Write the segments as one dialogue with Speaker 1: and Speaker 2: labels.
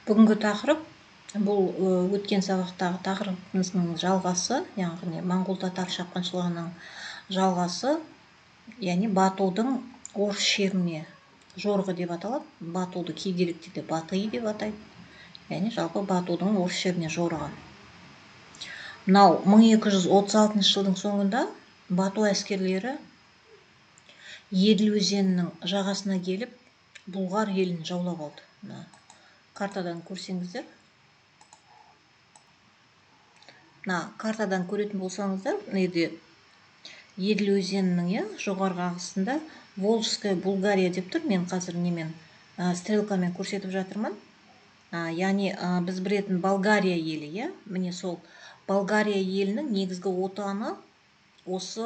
Speaker 1: Бүгінгі тақырып бұл өткен сабақтағы тақырыбымыздың жалғасы, яғни моңғол-татар шапқыншылығының жалғасы, яғни Батудың орыс жеріне жорығы деп аталады. Батуды кей деректерде Батый деп атайды. Яғни жалпы Батудың орыс жеріне жорығы. Мынау 1236 жылдың соңында Бату әскерлері Еділ өзенінің жағасына келіп, Бұлғар елін жаулап алды. Мына картадан көрсеңіздер, мына картадан көретін болсаңыздар, мына жерде Еділ өзенінің жоғарғы ағысында Волжская Булгария деп тұр. Мен қазір немен стрелкамен көрсетіп жатырмын. Яғни біз білетін Болгария елі, иә? Міне сол Болгария елінің негізгі отаны осы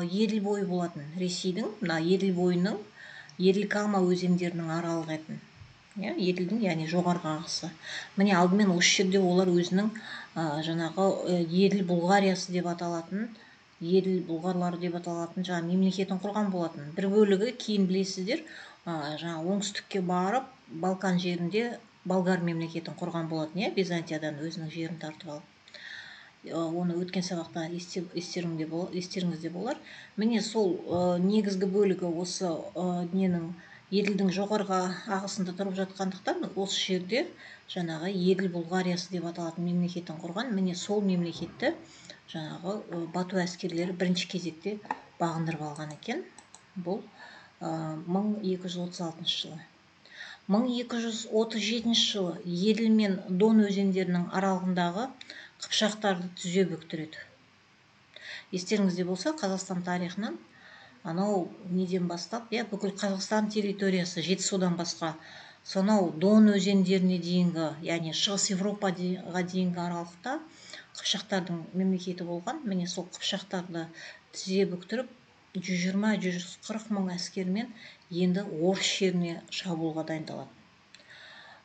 Speaker 1: Еділ бойы болатын. Ресейдің мына Еділ бойының, Еділ Кама өзендерінің аралығы етін. Иә, Еділдің, яғни жоғарғы ағысы. Міне алдымен осы жерде олар өзінің жаңағы Еділ Бұлғариясы деп аталатын, Еділ бұлғарлары деп аталатын жаңа мемлекетін құрған болатын. Бір бөлігі кейін білесіздер, жаңа оңтүстікке барып, Балкан жерінде Болгар мемлекетін құрған болатын, иә, Византиядан өзінің жерін тартып алып. Оны өткен сабақта естеріңізде болар. Міне сол негізгі бөлігі осы ненің Еділдің жоғарғы ағысында тұрып жатқандықтан, осы жерде жаңағы Еділ Бұлғариясы деп аталатын мемлекетін құрған. Міне сол мемлекетті жаңағы Бату әскерлері бірінші кезекте бағындырып алған екен. Бұл 1236 жылы. 1237 жылы Еділ мен Дон өзендерінің аралығындағы қыпшақтарды тізе бүктіреді. Естеріңізде болса, Қазақстан тарихынан анау неден бастап, иә, бүкіл Қазақстан территориясы Жетісудан басқа сонау Дон өзендеріне дейінгі, яғни Шығыс Европаға дейінгі аралықта қыпшақтардың мемлекеті болған. Міне сол қыпшақтарды тізе бүктіріп, 120-140 мың әскермен енді орыс жеріне шабуылға дайындалады.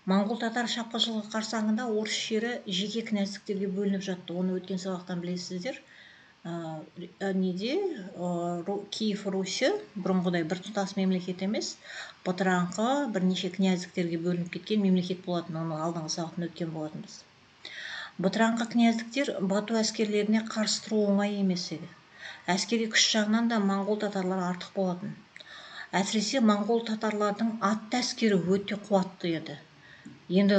Speaker 1: Моңғол-татар шапқыншылығы қарсаңында орыс жері жеке князьдіктерге бөлініп жатты. Оны өткен сабақтан білесіздер. Неде Киев Русі бұрынғыдай біртұтас мемлекет емес, бытыраңқы бірнеше князьдіктерге бөлініп кеткен мемлекет болатын. Оны алдыңғы сабақтан өткен болатынбыз. Бытыраңқы князьдіктер Бату әскерлеріне қарсы тұру оңай емес еді. Әскери күш жағынан да моңғол татарлар артық болатын. Әсіресе моңғол татарлардың атты әскері өте қуатты еді. Енді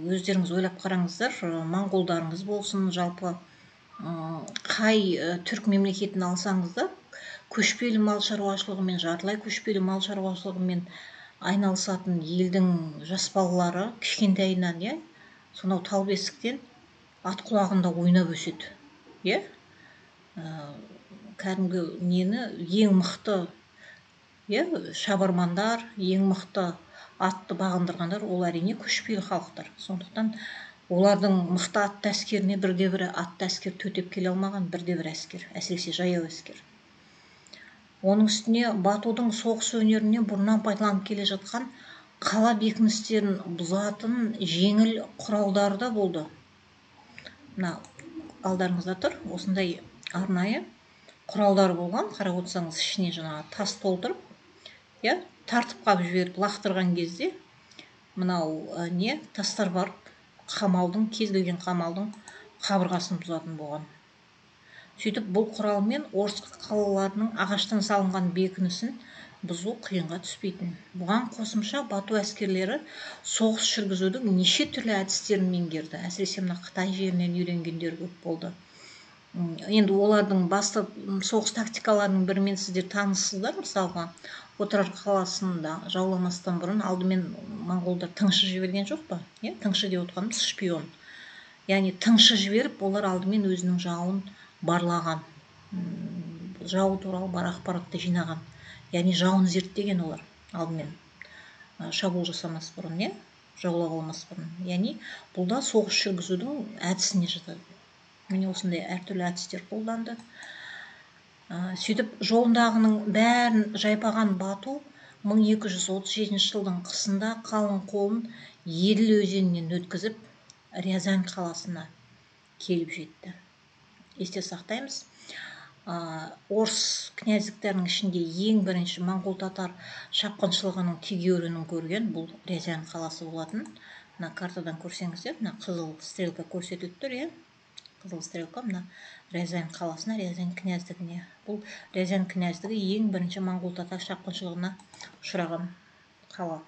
Speaker 1: өздеріңіз ойлап қараңыздар, моңғолдарыңыз болсын, жалпы қай түрік мемлекетін алсаңыз да, көшпелі мал шаруашылығымен, жартылай көшпелі мал шаруашылығымен айналысатын елдің жас балалары кішкентайынан, иә, сонау тал бесіктен ат құлағында ойнап өседі, иә? Кәдімгі нені ең мықты, иә, шабармандар, ең мықты атты бағындырғандар ол әрине көшпелі халықтар. Сондықтан олардың мықты атты әскеріне бірде-бірі атты әскер төтеп келе алмаған, бірде-бір әскер, әсіресе жаяу әскер. Оның үстіне Батудың соғыс өнеріне бұрыннан пайдаланып келе жатқан қала бекіністерін бұзатын жеңіл құралдары да болды. Мына алдарыңызда тұр, осындай арнайы құралдар болған. Қарап отырсаңыз, ішіне жаңағы тас толтырып, иә, тартып қап жіберіп лақтырған кезде мынау не тастар барып қамалдың, кез келген қамалдың қабырғасын бұзатын болған. Сөйтіп бұл құралмен орыс қалаларының ағаштан салынған бекінісін бұзу қиынға түспейтін. Бұған қосымша Бату әскерлері соғыс жүргізудің неше түрлі әдістерін меңгерді. Әсіресе мына Қытай жерінен үйренгендер көп болды. Енді олардың басты соғыс тактикаларының бірімен сіздер таныссыздар. Мысалға, Отырар қаласында жауламастан бұрын алдымен моңғолдар тыңшы жіберген жоқ па? Иә, тыңшы деп отырғанымыз шпион. Яғни тыңшы жіберіп, олар алдымен өзінің жауын барлаған, жау туралы бар ақпаратты жинаған. Яғни жауын зерттеген олар алдымен шабуыл жасамас бұрын, иә, жаулап алмас бұрын. Яғни бұл да соғыс жүргізудің әдісіне жатады. Міне осындай әртүрлі әдістер қолданды. Сөйтіп жолындағының бәрін жайпаған Бату 1237 жылдың қысында қалың қолын Еділ өзенінен өткізіп, Рязань қаласына келіп жетті. Есте сақтаймыз. Орыс князьдіктерінің ішінде ең бірінші моңғол-татар шапқыншылығының тегеурінін көрген бұл Рязань қаласы болатын. Мына картадан көрсеңіздер, мына қызыл стрелка көрсетіліп тұр, иә? Қызыл стрелка мына Рязань қаласына, Рязань князьдігіне. Бұл Рязань князьдігі ең бірінші моңғол татар шапқыншылығына ұшыраған қала.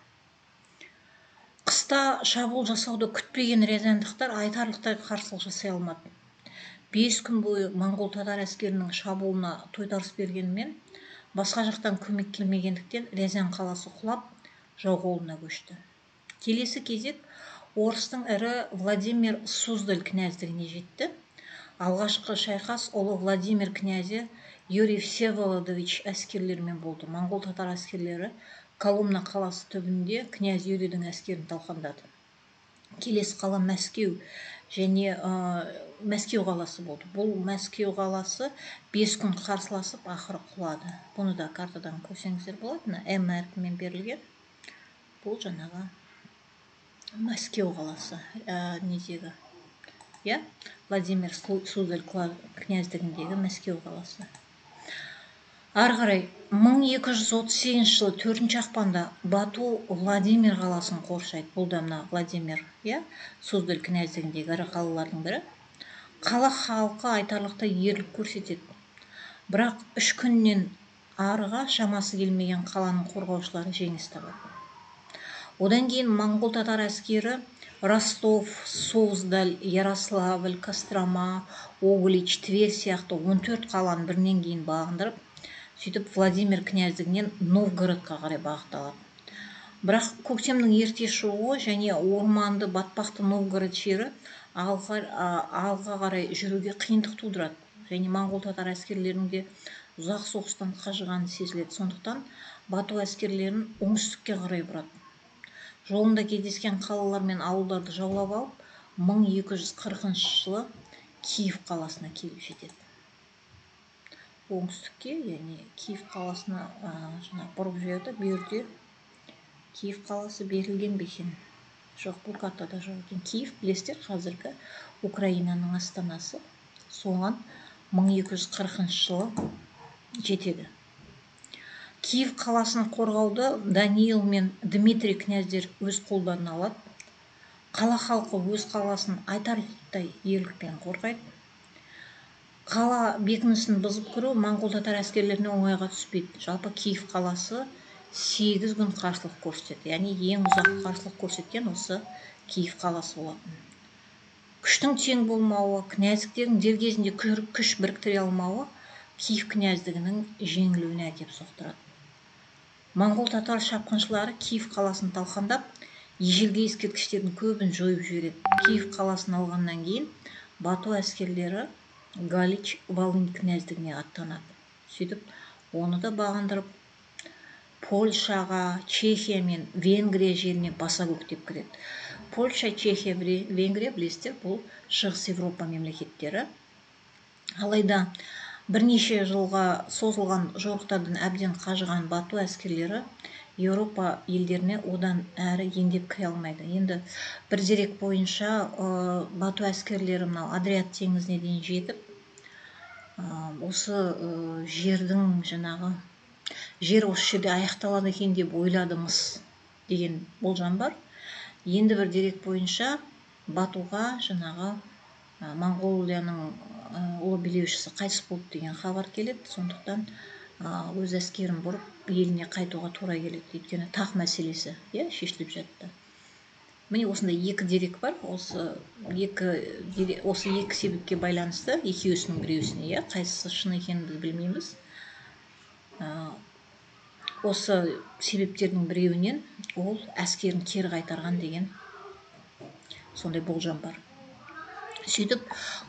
Speaker 1: Қыста шабуыл жасауды күтпеген рязандықтар айтарлықтай қарсылық жасай алмады. 5 күн бойы моңғол татар әскерінің шабуылына тойтарыс бергенімен, басқа жақтан көмек келмегендіктен Рязань қаласы құлап, жау қолына көшті. Келесі кезек орыстың ірі Владимир Суздаль князьдігіне жетті. Алғашқы шайқас ұлы Владимир князі Юрий Всеволодович әскерлерімен болды. Моңғол татар әскерлері Коломна қаласы түбінде князь Юрийдің әскерін талқандады. Келесі қала Мәскеу және Мәскеу қаласы болды. Бұл Мәскеу қаласы 5 күн қарсыласып, ақыры құлады. Бұны да картадан көрсеңіздер болады. Мына М әрпімен берілген. Бұл жаңағы Мәскеу қаласы, недегі, иә, Владимир Суздаль князьдігіндегі Мәскеу қаласы. Ары қарай 1238 жылы 4 ақпанда Бату Владимир қаласын қоршайды. Бұл да мына Владимир, иә, Суздаль князьдігіндегі ірі қалалардың бірі. Қала халқы айтарлықтай ерлік көрсетеді. Бірақ 3 күннен арыға шамасы келмеген қаланың қорғаушылары жеңіс табады. Одан кейін моңғол татар әскері Ростов, Суздаль, Ярославль, Кострома, Углич, Тверь сияқты 14 қаланы бірінен кейін бағындырып, сөйтіп Владимир князьдігінен Новгородқа қарай бағытталады. Бірақ көктемнің ерте шығуы және орманды батпақты Новгород жері алға қарай жүруге қиындық тудырады. Және моңғол татар әскерлерінің де ұзақ соғыстан қажығаны сезіледі. Сондықтан Бату әскерлерін оңтүстікке қарай бұрады. Жолында кездескен қалалар мен ауылдарды жаулап алып, 1240 жылы Киев қаласына келіп жетеді. Оңтүстікке, яғни Киев қаласына жаңа бұрып жіберді. Бұл жерде Киев қаласы берілген бе екен? Жоқ, бұл картада жоқ екен. Киев, білесіздер, қазіргі Украинаның астанасы. Соған 1240 жылы жетеді. Киев қаласын қорғауды Даниил мен Дмитрий князьдер өз қолдарына алады. Қала халқы өз қаласын айтарлықтай ерлікпен қорғайды. Қала бекінісін бұзып кіру моңғол татар әскерлеріне оңайға түспейді. Жалпы Киев қаласы 8 күн қарсылық көрсетеді. Яғни ең ұзақ қарсылық көрсеткен осы Киев қаласы болатын. Күштің тең болмауы, князьдіктердің дер кезінде күш біріктіре алмауы Киев князьдігінің жеңілуіне әкеп соқтырады. Моңғол татар шапқыншылары Киев қаласын талқандап, ежелгі ескерткіштердің көбін жойып жібереді. Киев қаласын алғаннан кейін Бату әскерлері Галич Волынь князьдігіне аттанады. Сөйтіп, оны да бағындырып, Польшаға, Чехия мен Венгрия жеріне баса көктеп кіреді. Польша, Чехия, Венгрия, білесіздер, бұл Шығыс Европа мемлекеттері. Алайда бірнеше жылға созылған жорықтардан әбден қажыған Бату әскерлері Еуропа елдеріне одан әрі ендеп кіре алмайды. Енді бір дерек бойынша, Бату әскерлері мынау Адриат теңізіне дейін жетіп, осы жердің жаңағы жер осы жерде аяқталады екен деп ойладымыз деген болжам бар. Енді бір дерек бойынша Батуға жаңағы Моңғолияның ұлы билеушісі қайтыс болды деген хабар келеді. Сондықтан өз әскерін бұрып еліне қайтуға тура келеді. Өйткені тақ мәселесі, иә, шешіліп жатты. Міне осындай екі дерек бар. Осы екі себепке байланысты екеуісінің біреуісіне, иә, қайсысы шын екенін біз білмейміз. Осы себептердің біреуінен ол әскерін кері қайтарған деген сондай болжам бар. Сөйтіп,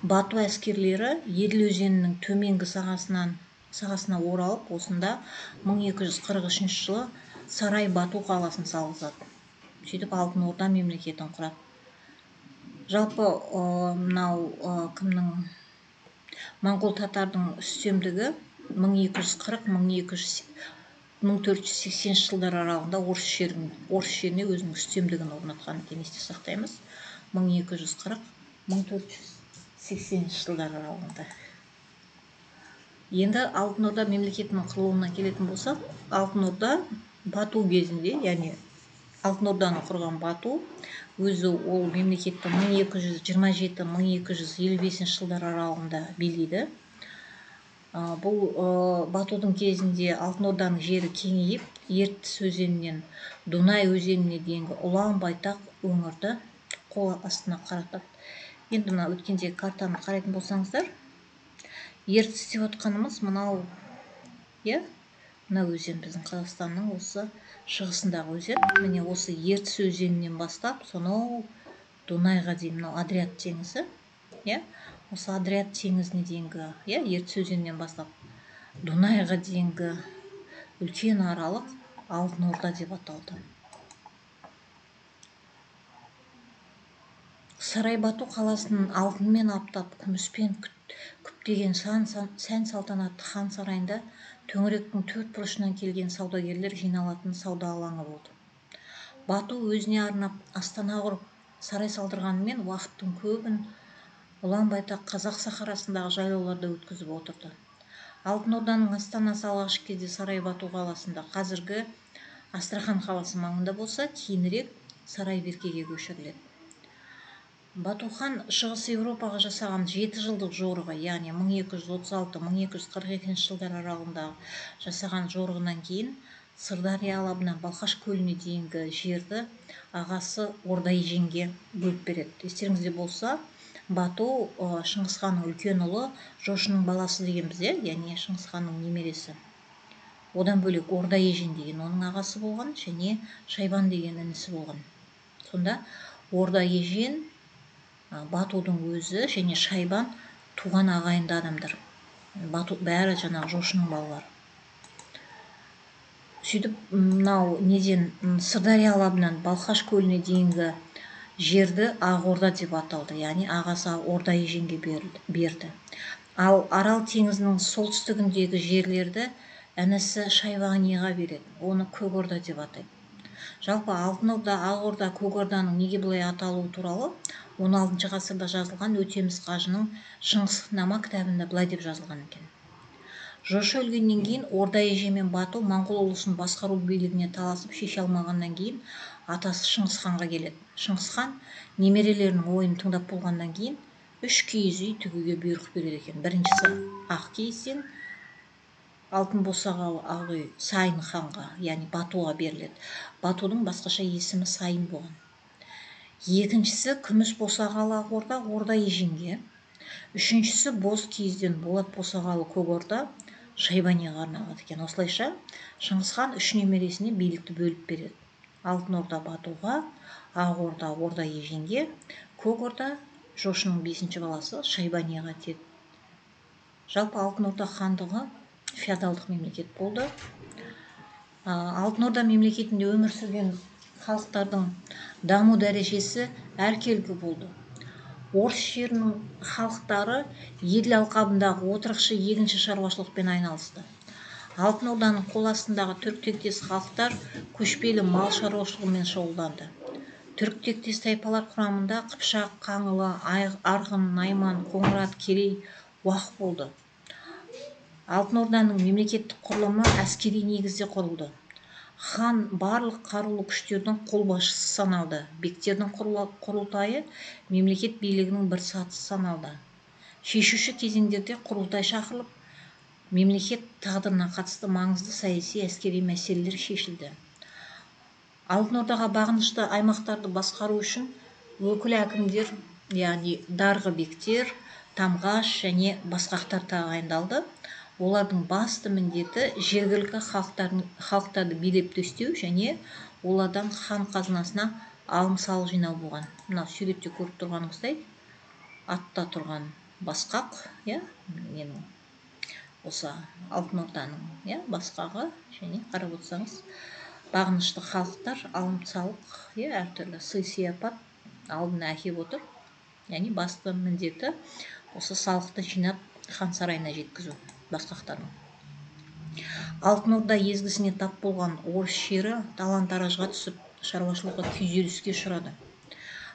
Speaker 1: Бату әскерлері Еділ өзенінің төменгі сағасына оралып, осында 1243 жылы Сарай Бату қаласын салғызады. Сөйтіп, Алтын Орда мемлекетін құрады. Жалпы, мынау, кімнің моңғол татардың үстемдігі мың екі жүз қырық, мың екі жүз, мың төрт жүз сексенінші жылдар аралығында орыс жеріне өзінің үстемдігін орнатқан екен, есте сақтаймыз. Мың екі жүз қырық, мың төрт жүз сексенінші жылдар аралығында. Енді Алтын Орда мемлекетінің құрылуына келетін болсақ, Алтын Орда Бату кезінде, яғни Алтын Орданы құрған Бату өзі ол мемлекетті 1227-1255 жылдар аралығында билейді. Бұл Батудың кезінде Алтын Орданың жері кеңейіп, Ертіс өзенінен Дунай өзеніне дейінгі ұлан байтақ өңірді қол астына қаратады. Енді мына өткендегі картаны қарайтын болсаңыздар, Ертіс деп отқанымыз мынау, иә, мына өзен біздің Қазақстанның осы шығысындағы өзен. Міне осы Ертіс өзенінен бастап сонау Дунайға дейін, мынау Адриат теңізі, иә, осы Адриат теңізіне дейінгі, иә, Ертіс өзенінен бастап Дунайға дейінгі үлкен аралық Алтын Орда деп аталды. Сарай Бату қаласының алтынмен аптап, күміспен күптеген сән салтанатты хан сарайында төңіректің төрт бұрышынан келген саудагерлер жиналатын сауда алаңы болды. Бату өзіне арнап астана құрып, сарай салдырғанымен уақыттың көбін ұлан-байтақ қазақ сахарасындағы жайлауларда өткізіп отырды. Алтын Орданың астанасы алғашқы кезде Сарай Бату қаласында, қазіргі Астрахан қаласы маңында болса, кейінірек Сарай Беркеге көшіріледі. Бату хан Шығыс Еуропаға жасаған 7 жылдық жорығы, яғни 1236-1242 жылдар аралығындағы жасаған жорығынан кейін Сырдария алабынан Балқаш көліне дейінгі жерді ағасы Орда Еженге бөліп береді. Естеріңізде болса, Бату Шыңғыс ханның үлкен ұлы Жошының баласы дегенбіз, иә, яғни Шыңғыс ханның немересі. Одан бөлек Орда Ежен деген оның ағасы болған және Шайбан деген інісі болған. Сонда Орда Ежен, Батудың өзі және Шайбан туған ағайынды адамдар. Бату бәрі жаңағы Жошының балалары. Сөйтіп мынау неден, Сырдария алабынан Балқаш көліне дейінгі жерді Ақ Орда деп аталды, яғни ағасы Орда Еженге берді. Ал Арал теңізінің солтүстігіндегі жерлерді інісі Шайбаниға береді, оны Көк Орда деп атайды. Жалпы Алтын Орда, Ақ Орда, Көк Орданың неге бұлай аталуы туралы 16 ғасырда жазылған Өтеміс қажының Шыңғыснама кітабында былай деп жазылған екен. Жошы өлгеннен кейін Орда Ежен мен Бату Моңғол ұлысын басқару билігіне таласып шеше алмағаннан кейін атасы Шыңғыс ханға келеді. Шыңғыс хан немерелерінің ойын тыңдап болғаннан кейін 3 киіз үй тігуге бұйрық береді екен. Біріншісі ақ киізден, алтын босағалы ақ үй Сайын ханға, яғни Батуға беріледі. Батудың басқаша есімі Сайын болған. Екіншісі күміс босағалы ақ орда Орда Еженге. Үшіншісі боз киізден болат босағалы көк орда Шайбаниға арналады екен. Осылайша Шыңғыс хан 3 немересіне билікті бөліп береді. Алтын Орда Батуға, Ақ Орда Орда Еженге, Көк Орда Жошының 5-ші баласы Шайбаниға тиеді. Жалпы Алтын Орда хандығы феодалдық мемлекет болды. Алтын Орда мемлекетінде өмір сүрген халықтардың даму дәрежесі әркелкі болды. Орыс жерінің халықтары Еділ алқабындағы отырықшы егінші шаруашылықпен айналысты. Алтын Орданың қол астындағы түрік тектес халықтар көшпелі мал шаруашылығымен шұғылданды. Түрік тектес тайпалар құрамында Қыпшақ, Қаңлы, Арғын, Найман, Қоңырат, Керей, Уақ болды. Алтын Орданың мемлекеттік құрылымы әскери негізде құрылды. Хан барлық қарулы күштердің қолбасшысы саналды. Бектердің құрылтайы мемлекет билігінің бір сатысы саналды. Шешуші кезеңдерде құрылтай шақырылып, мемлекет тағдырына қатысты маңызды саяси әскери мәселелер шешілді. Алтын Ордаға бағынышты аймақтарды басқару үшін өкіл әкімдер, яғни дарғы бектер, тамғаш және басқақтар тағайындалды. Олардың басты міндеті жергілікті халықтарды билеп төстеу және олардан хан қазынасына алым салық жинау болған. Мына суретте көріп тұрғаныңыздай атта тұрған басқақ, иә, менің осы Алтын Орданың, иә, басқағы, және қарап отырсаңыз бағынышты халықтар алым салық, иә, әртүрлі сый сияпат алдына әкеп отыр. Яғни басты міндеті осы салықты жинап хан сарайына жеткізу басқақтардың. Алтын Орда езгісіне тап болған орыс жері талан-таражға түсіп, шаруашылығы күйзеліске ұшырады.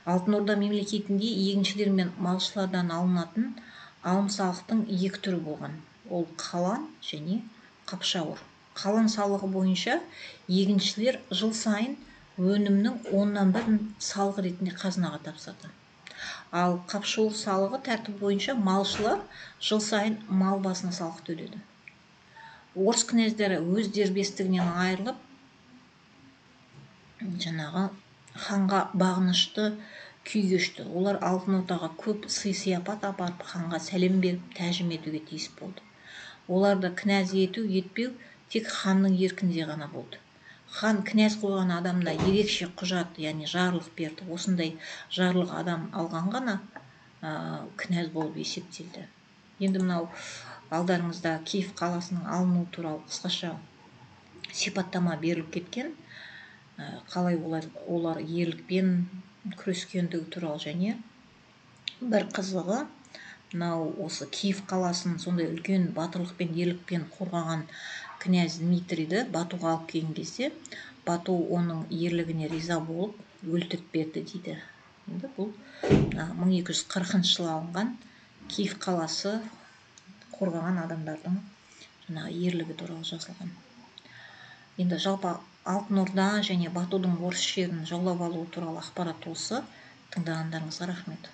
Speaker 1: Алтын Орда мемлекетінде егіншілер мен малшылардан алынатын алым салықтың екі түрі болған. Ол қалан және қапшауыр. Қалан салығы бойынша егіншілер жыл сайын Өнімнің 1/10-ін салық ретінде қазынаға тапсырды. Ал қапшулық салығы тәртібі бойынша малшылар жыл сайын мал басына салық төледі. Орыс князьдері өз дербестігінен айырылып, жаңағы ханға бағынышты күй кешті. Олар Алтын Ордаға көп сый-сияпат апарып, ханға сәлем беріп, тәжім етуге тиіс болды. Оларды князь ету, етпеу тек ханның еркінде ғана болды. Хан князь қойған адамына ерекше құжат, яғни жарлық берді. Осындай жарлық адам алған ғана князь болып есептелді. Енді мынау алдарыңызда Киев қаласының алынуы туралы қысқаша сипаттама беріліп кеткен. Қалай олар ерлікпен күрескендігі туралы. Және бір қызығы, мынау осы Киев қаласын сондай үлкен батырлықпен, ерлікпен қорғаған князь Дмитрийді Батуға алып келген кезде Бату оның ерлігіне риза болып өлтіріп берді дейді. Енді бұл 1240 жылы алынған Киев қаласы қорғаған адамдардың жаңағы ерлігі туралы жазылған. Енді жалпы Алтын Орда және Батудың орыс жерін жаулап алуы туралы ақпарат осы. Тыңдағандарыңызға рахмет.